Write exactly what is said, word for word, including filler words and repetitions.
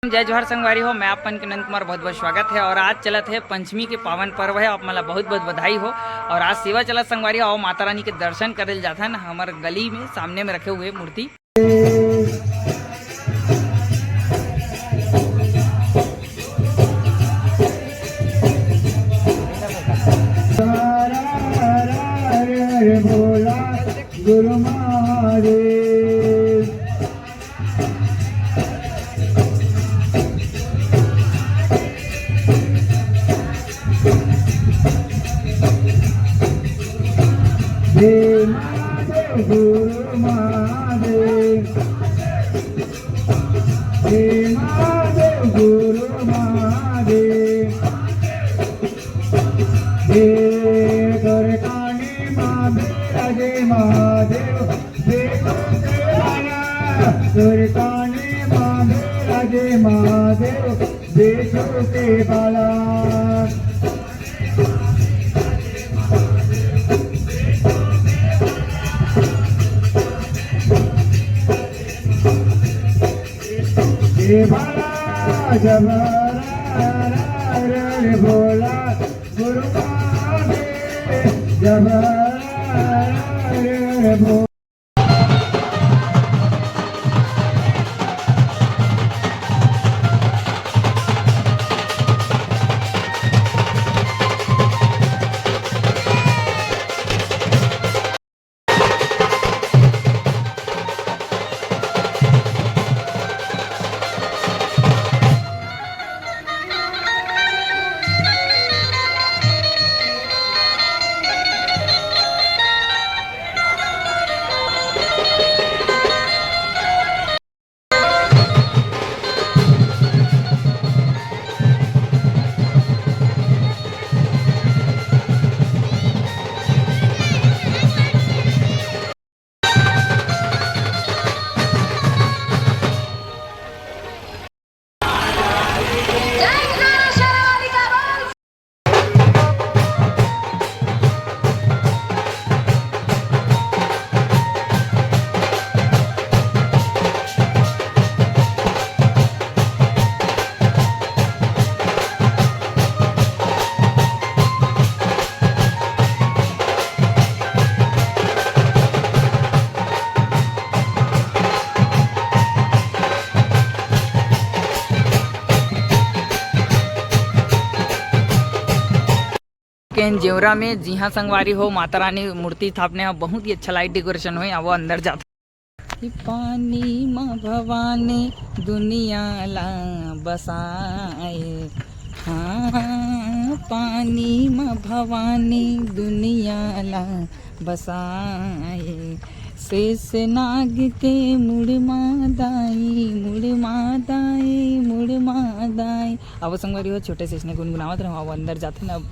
जय जोहार संगवारी हो, मैं आप मन के नंद कुमार, बहुत बहुत स्वागत है। और आज चलत है पंचमी के पावन पर्व है, आप मन ला बहुत बहुत बधाई हो। और आज सेवा चलत संगवारी हो, आओ माता रानी के दर्शन करे ल जाथन हमर गली में, सामने में रखे हुए मूर्ति। हर हर भोला गुरु महादेव। हे महादेव गुरु महादेव। हे महादेव गुरु महादेव। हे तोर कानी मा बिराजे महादेव, बेटू के बाला। तोर कानी मा बिराजे महादेव, बेटू के बाला। हे बाला जब रा रा रा रे भोला गुरु बाबे जब रा रा रे भोला। केन जेवरा में, जी हाँ संगवारी हो, माता रानी मूर्ति स्थापना है, बहुत ही अच्छा लाइट डेकोरेशन हुए। अब वो अंदर जाता। पानी मा भवानी दुनिया ला बसाए, हाँ, पानी मा भवानी दुनिया ला बसाए। शेष नाग के मुड़ मा दाई, मुड़ मा दाई, मुड़ मा दाई। अब संगवारी हो, छोटे से इसने गुनगुनावत रहो। अब अंदर जाते ना, अब